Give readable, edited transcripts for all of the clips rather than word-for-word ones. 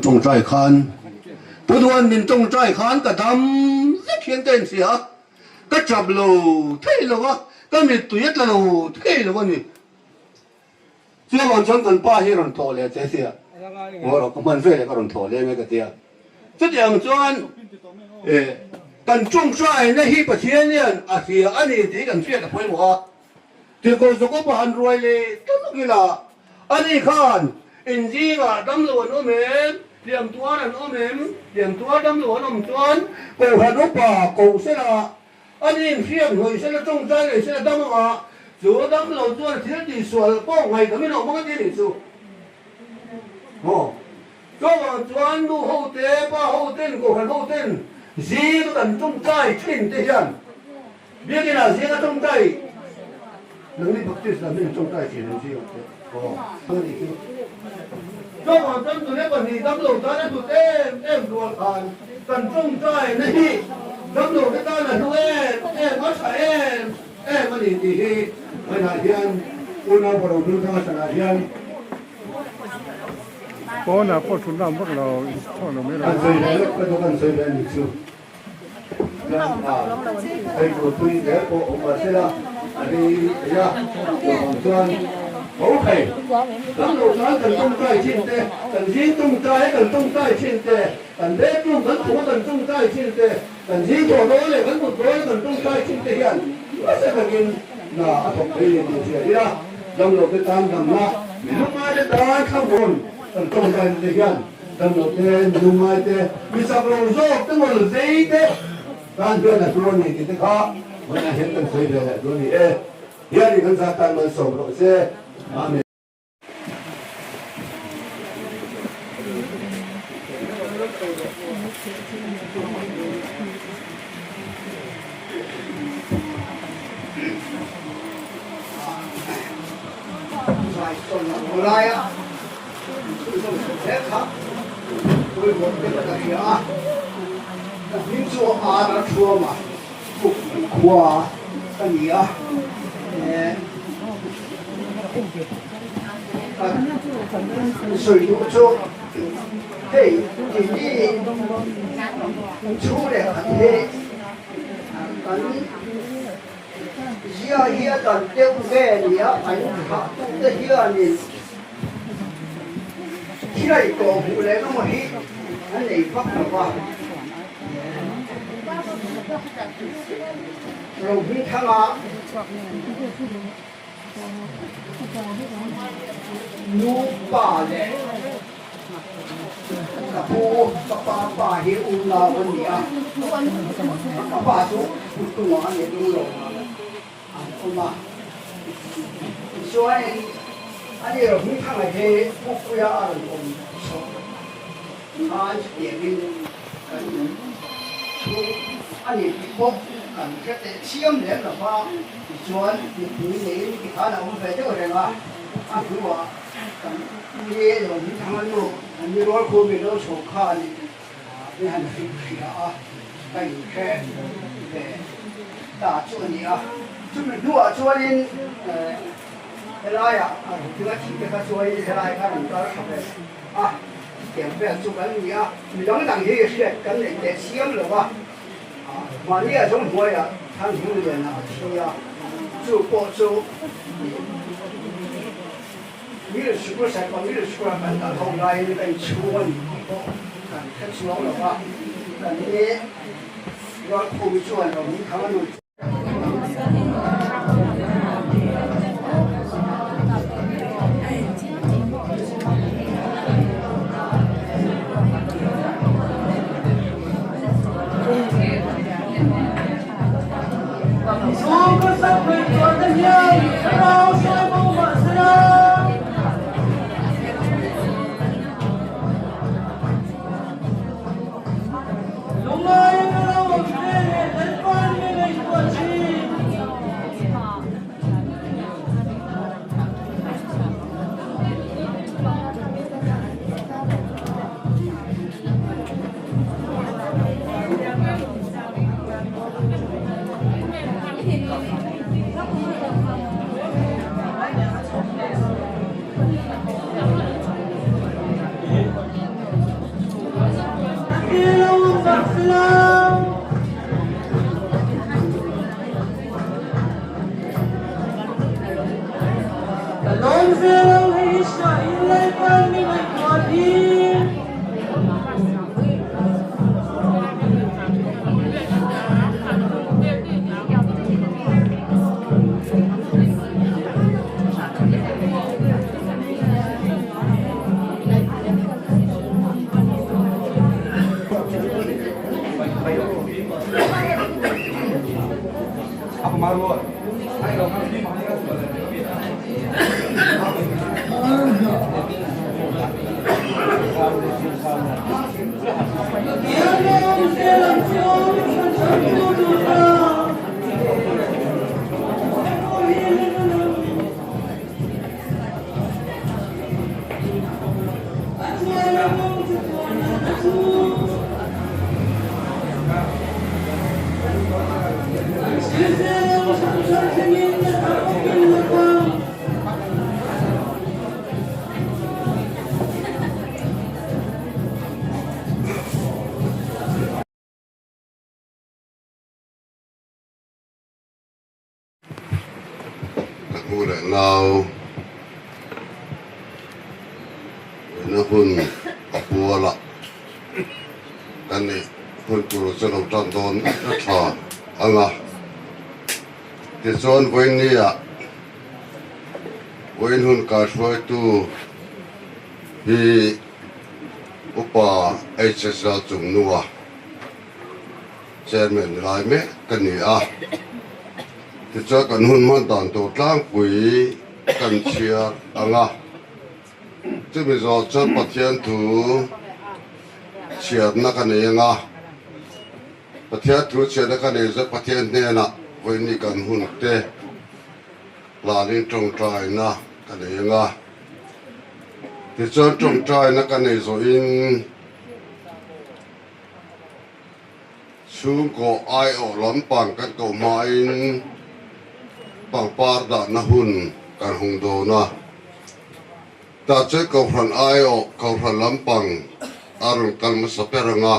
Tawngtai khan Pu Duan min tawngtai khan ka dam vek hian ka inhria a, ka chap lo thei lo a, ka mittui a tla lo thei lo a ni. Chuvang chuan kan pa hi rawn tlawh leh che sia, ngaw rawh ka hman veleh ka rawn tlawh leh mai ka ti a. Chutiang chuan kan tawngtaina hi Pathian hian a hria a ni tih kan hriat a pawimawh a. Tirhkoh Jakob-a han ruai leh ta lawk ila, ani khan in zingah damlo an awm em, hliam tuar an awm em, hliam tuar damlo an awm chuan Kohhran upa koh sela, ani in hriam hnawih sela, tawngtai nei sela dam anga chu damlo chuan thil tihsual pawh ngaihdamin a awm ang a ti a nih chu. Maw? Chuvang chuan nu hote, pa hoten, Kohhran hoten zing kan tawngtai thin te hian Biakin ah zinga tawngtai nangni Baptist lam hian tawngtai thin an zing ang che aw a nih chu. Chuvang chuan tune pahnih damlo tan a hlut em em rual khan kan tawngtai na hi damlo te tan a hlu em em a tha em em a ni tih hi vawiinah hian unau Paro Hmingthanga sanah hian Pawnah pawh thutna awm vak lo, chhuak lo mai lo. Kan sawi ve lawk ka duh kan sawi ve a nih chu. Hei tur tui zel pawh awm mah sela a rei thei a, chuvang chuan tho thei kan lo tan kan tawngtai thin te, kan zing tawngtai a kan tawngtai thin te, kan bedroom kan khum a kan tawngtai thin te, kan zing thawh dawn leh kan mut dawn a kan tawngtai thin te hian nasa takin hna a thawk thei ni tih hria ila, damlo te tan damna, mi lungngai te tan thlamuan kan tawngtai na te hian Damlo te, nungai te, mi chak lo zawk te maw zei te tan hian a hlu a ni tih te kha vawiinah hian kan sawi ve leh dawn a ni e. Hianin kan zat tan malsawm rawh se. Amen. He kha pawimawh te ka hria a, ka hming chu Ar a thuam a, Puk khua ka ni a, ka sawi duh chu hei keini chhung leh khat hi kan Zia hi a dan deuh ve a ni a, an thlahtute hianin thilai tawh hmuh leh emaw hi an nei vak lo va. Rohmingthanga nu pa leh Ka pu, ka pa pa hi unau an ni a, ka pa chu kuttunga a ni lung lo an awm a. Tichuanin ani Rohmingthanga hi Pukpuia a rawn awm chhoh khan chutiangin kan chhung a ni tih pawh kan hre teh chiam lem lo va, tichuan mipui neiin tikhan a awm ve deuh reng a, a hnuah Kan ni lo min thang a nu, an ni rual khu min lo chho kha a ni min han hrilh hria a, ka inhre ve ta chu a ni a. Chumi hnuah chuanin helaiah a ruhtinga thih te kha chuanin helai kha rawn kal tha ve a, chutiang vel chu kan ni a. Mi dang dang hi hriat kan neih teh chiam lo va, mahnia zawng hnuaiah Thanghungliana a thi a, chu pawh chu Middle School Saipang Middle School ah kan kal ho laiin ka inchhung a ni tih pawh kan hre chuang lo va, kan ni Rualkhumi chuan Rohmingthanga nu chu. Ka u leh nau ina hun a pual a, kan nih hun tur chu lo tan dawn a tha ang a, tichuan vawinia vawiin hun kaihruaitu hi Upa HSL Chungnua. Chairman ni lai mek ka ni a, tichuan kan hun hman dan tur tlangpui kan chhiar ang a, chumi zawh chuan Pathian thu chhiarna ka nei ang a, Pathian thu chhiarna ka nei chuan Pathian hnenah vawiin kan hun te hlanin tawngtaina ka nei ang a, tichuan tawngtaina ka nei zawhin. Chhungkaw aiawh lampang kan koh hmain pangpar dahna hun kan hung dawn a, tah chuan Kohhran aiawh Kohhran lampang a rawn kal hmasa ber ang a,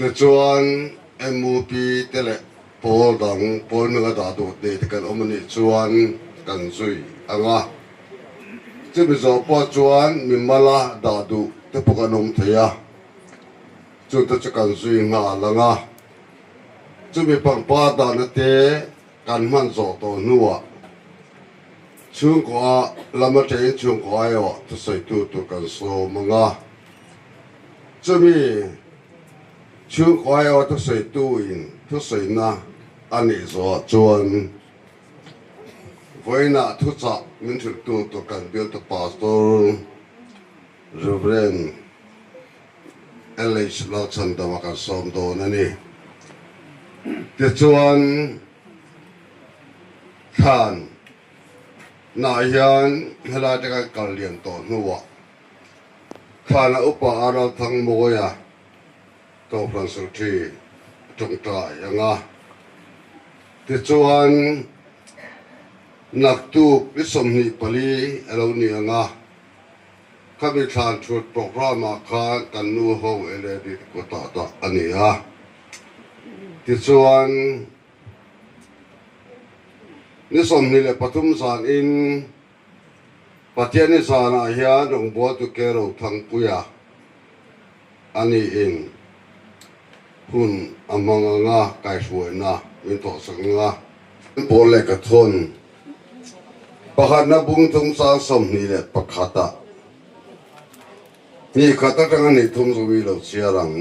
tichuan MUP te leh pawl dang pawl hming a dah duh nei te kan awm a nih chuan kan zui ang a, chumi zawh pawh chuan mimala dah duh te pawh kan awm thei a. Chute chu kan zui nghal ang a, chumi pangpar dahna te kan hman zawh tawh hnuah chhungkaw lam atangin chhungkaw aiawh thusawitu tur kan sawm ang a, chumi chhungkaw aiawh thusawitu in thusawina a nih zawhah chuan vawiinah thuchah min hrilhtu tur kan bialtu Pastor Rev. LH Lalchhandama kan sawm dawn a ni. Tichuan, thlan nah hian helai te kan kal lian tawh hnuah thlana upa a Ralthangmawia Kohhran Secretary tawngtai ang a. Tichuan, naktuk ni 24 a lo ni ang a. Khami thlan thut programme ah khan kan nu ho LED kawtah dah a ni a. Tichuan, ni 23 zan in Pathianni zanah hian rawngbawltu Kero Thangpuia a niin hun a hmang ang a, kaihruaina min thawhsak ang a. Pawl leh ka thawn Pakhatna bung chungchang 21 ah hnih khat atanga hnih thum zawih lo chhiar ang.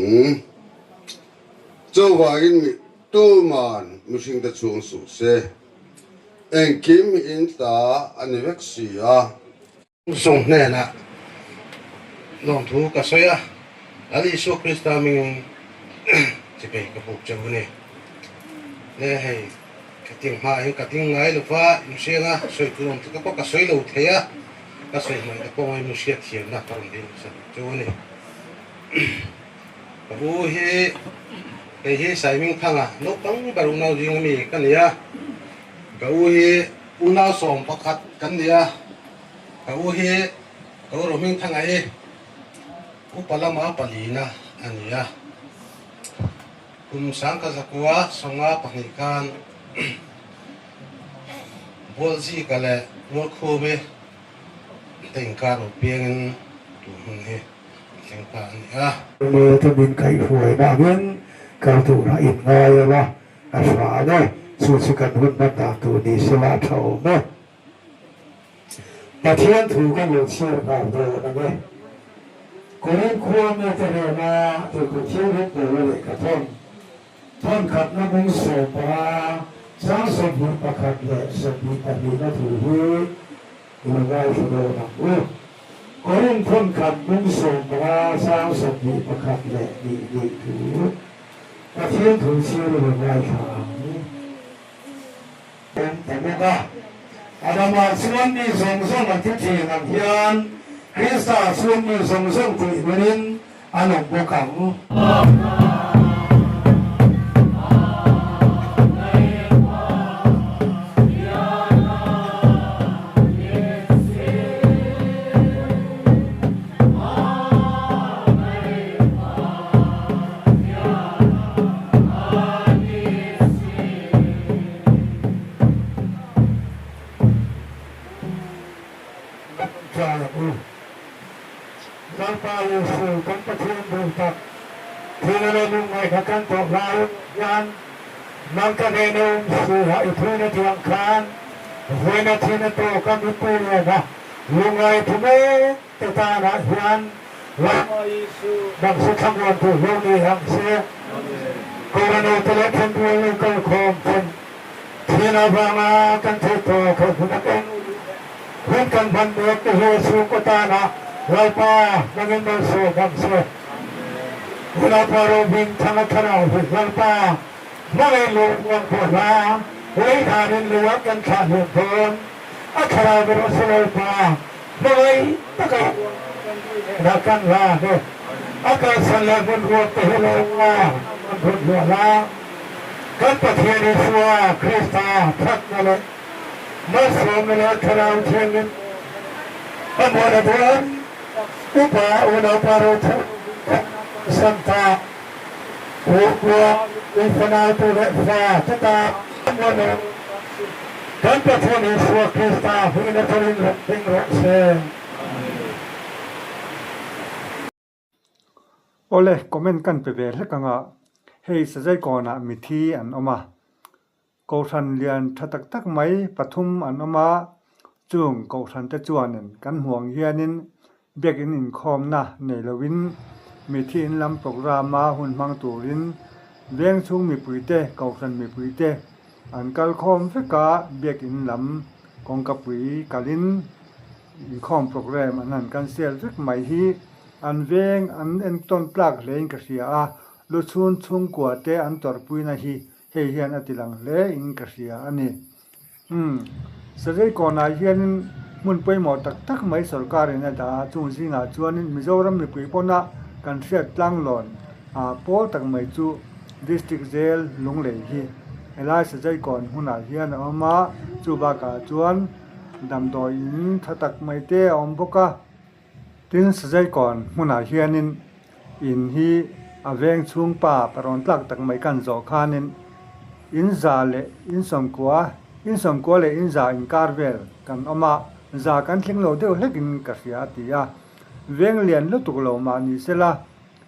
Chuvangin mi tuman mihringte chhung suh se, engkim in ta a ni vek si a. Sawng hnenah lawmthu ka sawi a, Lal Isua Krista mingin chipei ka buk cheu a ni. Le hei, ka ting hmaah hian ka ding ngai lo va, inhriang a, sawi tur awm te pawh ka sawi lo thei a, ka sawi hmaih te pawh ngaih hriat thiamna ka rawn ding sa cheu a ni. Ka u hi, kei hi Saimingthanga naupang ber unau zing ami ka ni a, ka u hi unau 11 kan ni a, ka u hi ka u Rohmingthanga hi upa lama palina a ni a. Kum 1992 khan Bualzika leh Rualkhumi te inkar lo piangin tun hun hi an thleng ta a ni a. Mite min kaihhruaina angin kal turah in ngai ela a hran e, chu chu kan hun hman dan tur ni sela a tha awm e. Pathian thu kan lo chhiar nghal dawn ang e. Korin khua mite hnena Tirhkoh Thianghlim Paula lehkha thawn Thawnkhatna mung 15, chang 21 leh 22 na thu hi i lo ngaithla dawn ang u. Korin thawnkhat mung 15, chang 21 leh nih nih thu Pathian thu chhiar i lo ngaithla ang. Awm ta bawk a. Adama chuan mi zawng zawng a ti thin ang hian Krista chuan mi zawng zawng tih hmunin an awm bawk ang. Tawngtai ang u. Lalpa Yesu, kan Pathian duh tak, thil leh lungngaihna kan tawh lai hian nang ka hnena awm suh a, i thuina tiang khan vawiina thina tawka mipui lawma lungngai thu mek te tanah hian Lalpa nang si thlamuan tu lo ni ang se. Kohhran-ute leh thenrual lo kalkhawm ten Thil avanga kan theih tawh kha hmun a keng hun kan hman mek te hi chhungkaw tana Lalpa nangin malsawm ang che. Unaupa Rohming Thanga thlarau hi Lalpa hmangaih leh ruang pawh hla lei danin lei ah kan thlah hliam dawn. A thlarau erawh chu Lalpa hmangaih taka hnenah kan hlan e. A kalsan leh hmun ruak te hi lo nga an rawn hluah la. Kan Pathian Isua Krista thatna leh malsawmna leh Thlarau Thianghlim a muan a duan upa unaupa rothar san ta Upa ufanautu leh fa te ta muan a Kan Pathian Isua Krista hmingin a tharin rawn ding rawh se. Awle, comment kan pe ve hlek ang a, hei Sazaikawnah mithi an awm a, Kohhran lian tha tak tak mai pathum an awm a, chung Kohhran te chuanin kan hmuh ang hianin Biakinn inkhawmna nei loin mithi in lam programme a hun hmang turin veng chhung mipuite, Kohhran mipuite an kal khawm vek a, Biakinn lam kawngkapui kalin Inkhawm programme an han cancel vek mai hi an veng an entawn tlak hlein ka hria a, luchhun chhungkua te an tawrhpuina hi hei hian a tilang hle in ka hria a ni. Umm, Survey kawnah hianin hmun pawimawh tak tak mai sorkarin a dah a, chung zingah chuanin Mizoram mipui pawna kan hriat tlanglawn ah pawl tak mai chu District Jail Lunglei hi helai Sajai kawn hmunah hian a awm a, chu bakah chuan Damdawi in tha tak mai te a awm bawk a, tin Sazaikawn hmunah hianin in hi a veng chhung pa parawn tlak tak mai kan zawh khanin in za leh in sawmkua in sawmkua leh in za inkar vel kan awm a, za kan thleng lo deuh hlekin ka hria a ti a, veng lian lutuk lo mah ni sela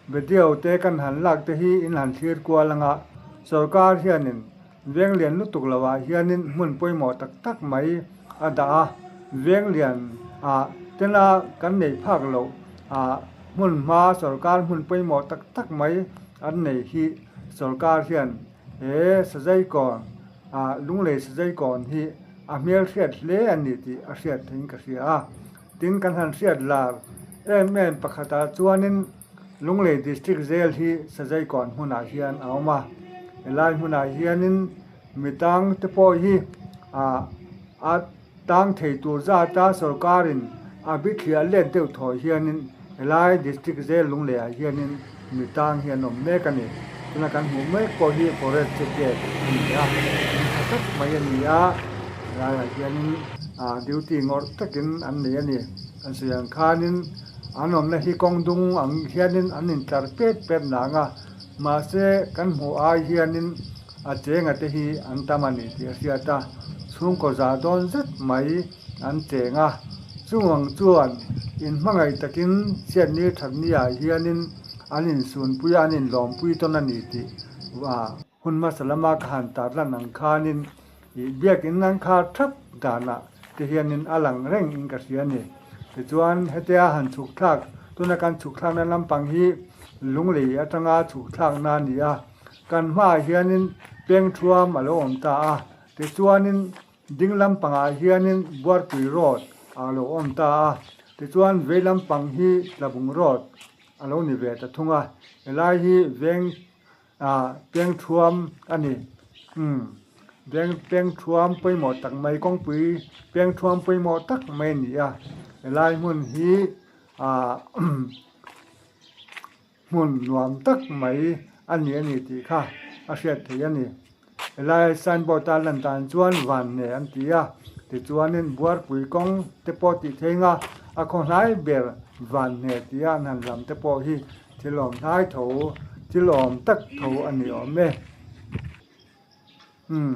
video te kan han lak te hi in han thlir kual anga sorkar hianin Veng lian lutuk lo ah hianin hmun pawimawh tak tak mai a dah a, veng lian ah tena kan neih phak loh ah hmun hma sorkar hmun pawimawh tak tak mai an nei hi sorkar hian he Sazaikawn ah Lunglei Sazaikawn hi a hmelhriat hle a ni tih a hriat theiin ka hria a, tin kan han hriat lar em em pakhatah chuanin. Lunglei District Jail hi Sazaikawn hmunah hian a awm a, helai hmunah hianin mi tang te pawh hi ah a tang thei tur zata sorkarin a bithliah let deuh thaw hianin helai District Jail Lungleiah hianin mi tang hi an awm mek a ni. Tuna kan hmuh mek pawh hi Forest Gate a ni a, in tha tak mai a ni a, helaiah hianin ah duty ngawrh takin an nei a ni. An sawi ang khanin. An awmna hi kawng dung ang hianin an intlar pet pet nang a, mahse kan hmuh ai hianin a chenga te hi an tam a ni tih a hriat a. chhungkaw za dawn zet mai an cheng a, chung ang chuan inhmangaih takin chhiatni thatni ah hianin an insunpui a, an inlawmpui tawn a ni tih hun hmasa lama ka han tarlan ang khanin ih biakin an khar thap danah te hianin a lang reng in ka hria a ni. Tichuan hetia han chhuk thlak tuna kan chhuk thlakna lampang hi lunglei atanga chhuk thlakna a ni a, kan hmaah hianin peng thuam a lo awm ta a, tichuanin ding lampangah hianin Buarpui road a lo awm ta a, tichuan vei lampang hi Tlabung road a lo ni ve ta thung a, helai hi veng Ah, pengthuam a ni. Umm, veng pengthuam pawimawh tak mai, kawngpui pengthuam pawimawh tak mai a ni a. Helai hmun hi ah hmun nuam tak mai a ni a ni tih kha a hriat theih a ni. Helai signboard a lan dan chuan Vanne an ti a, tichuanin Buarpui kawng te pawh tih theih anga a khaw hnai ber Vanne tia an han lam te pawh hi Thil awm hnai tho, thil awm tak tho a ni awm e. Umm,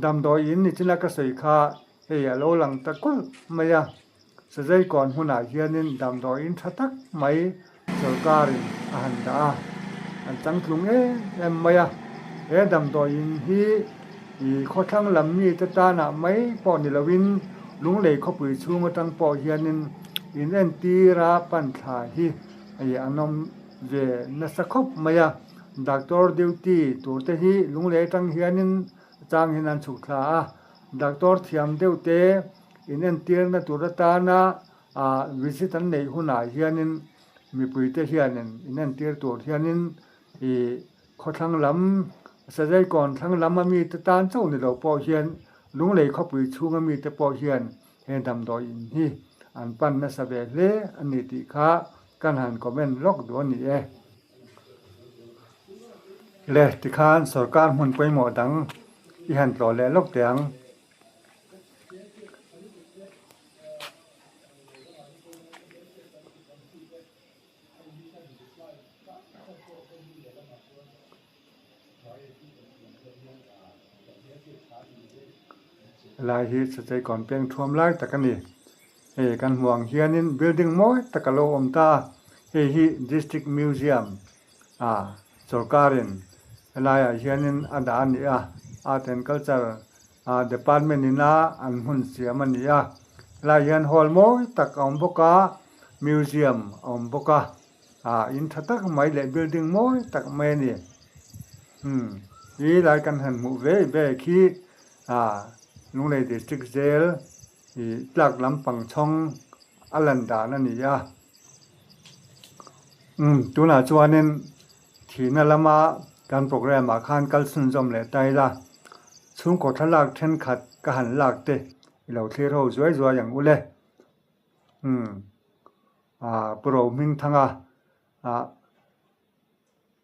damdawi in nichina ka sawi kha hei a lo lang ta kulh mai a. Sazaikawn hmunah hianin damdawi in tha tak mai sawrkarin a han dah a, an changtlung em em mai a. He damdawi in hi ih khawthlang lam mite tanah mai pawh ni loin Lunglei khawpui chhung atang pawh hianin in entira pan thla hi Hei an awm ve nasa khawp mai a, doctor duty tur te hi lunglei atang hianin chang hian an chhuk thla a, doctor thiam deuh te in entirna tur atana ah visit an neih hunah hianin mipui te hianin in entir tur hianin ih khawthlang lam Sazaikawn thlang lam a mite tan chauh ni lo pawh hian lunglei khawpui chhunga mite pawh hian He damdawi in hi an pan nasa ve hle a ni tih kha kan han comment lawk duh a ni e. Le tikhan sorkar hmun pawimawh dang i han tlawh leh lawk teh ang. Helai hi chhachei kawn peng thuam lai tak a ni. Hei kan hmuh ang hianin building mawi tak a lo awm ta a, hei hi District Museum ah sawrkarin helaiah hianin a dah a ni a, Art and Culture ah department ina an hmun siam a ni a. Helaiah hian hall mawi tak a awm bawk a, museum a awm bawk a. Ah in tha tak mai leh building mawi tak mai a ni. Umm hi lai kan han hmuh ve ve khi ah Lunglei District Jail ih tlak lampang chhawng a lan dan a ni a. Umm tunah chuanin thihna lama kan programme ah khan kal chhunzawm leh ta ila chhungkaw thlalak thenkhat ka han lak te i lo thlir ho zuai zuai ang u le. Umm. Ah Pu Rohmingthanga ah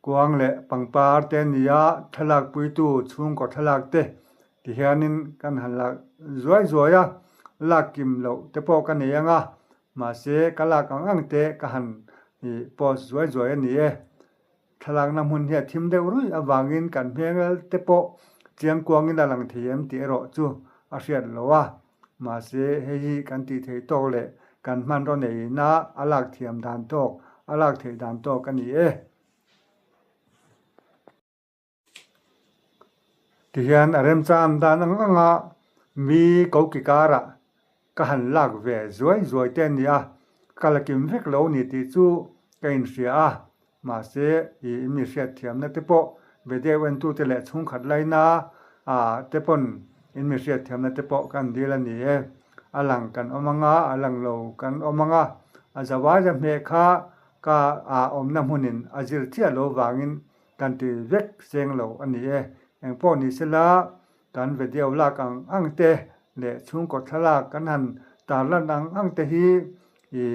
kuang leh pangpar te a ni a, thlalak puitu chhungkaw thlalak te ti hianin kan han lak zuai zuai a, lak kim loh te pawh ka nei ang a, mahse ka lak ang ang te ka han ih post zuai zuai a ni e. Thlalakna hmun hi a thim deuh ruih avangin kan hmel te pawh chiang kuangin a lang thei em tih erawh chu a hriat lo a. Mahse, hei hi kan tih theih tawk leh kan hmanraw neihna a lak thiam dan tawk, a lak theih dan tawk a ni e. Tihian a remchang dan ang anga mi koki karah ka han lak ve zuai zuai te a ni a, ka la kim vek lo ni tih chu ka inhria a, mahse i mi hriatthiamna te pawh video entute leh chhungkhat laina ah te pawn in mi hriatthiamna te pawh kan dil a ni e. A lang kan awm anga, a lang lo kan awm anga, a zawaia hmeh kha ka ah awmna hmunin a zir chiah lo vangin Kan ti vek seng lo a ni e. Engpawh ni sela kan video lak ang ang te leh chhungkaw thlalak kan han tarlan ang ang te hi i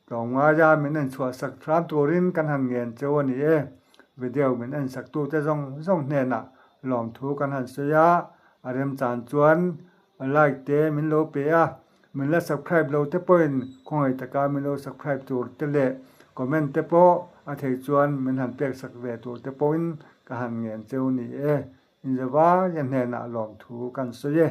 tlawmngaia min en chhuah sak hram turin kan han ngen cheu a ni e. Video min en sak tute zawng zawng hnenah lawmthu kan han sawi a, a remchan chuan Like te min lo pe a, min la subscribe lo te pawhin khawngaih taka min lo subscribe tur te leh comment te pawh a theih chuan min han pek sak ve tur te pawhin ka han ngen cheu ni e. Inzavai a hnenah lawmthu kan sawi e.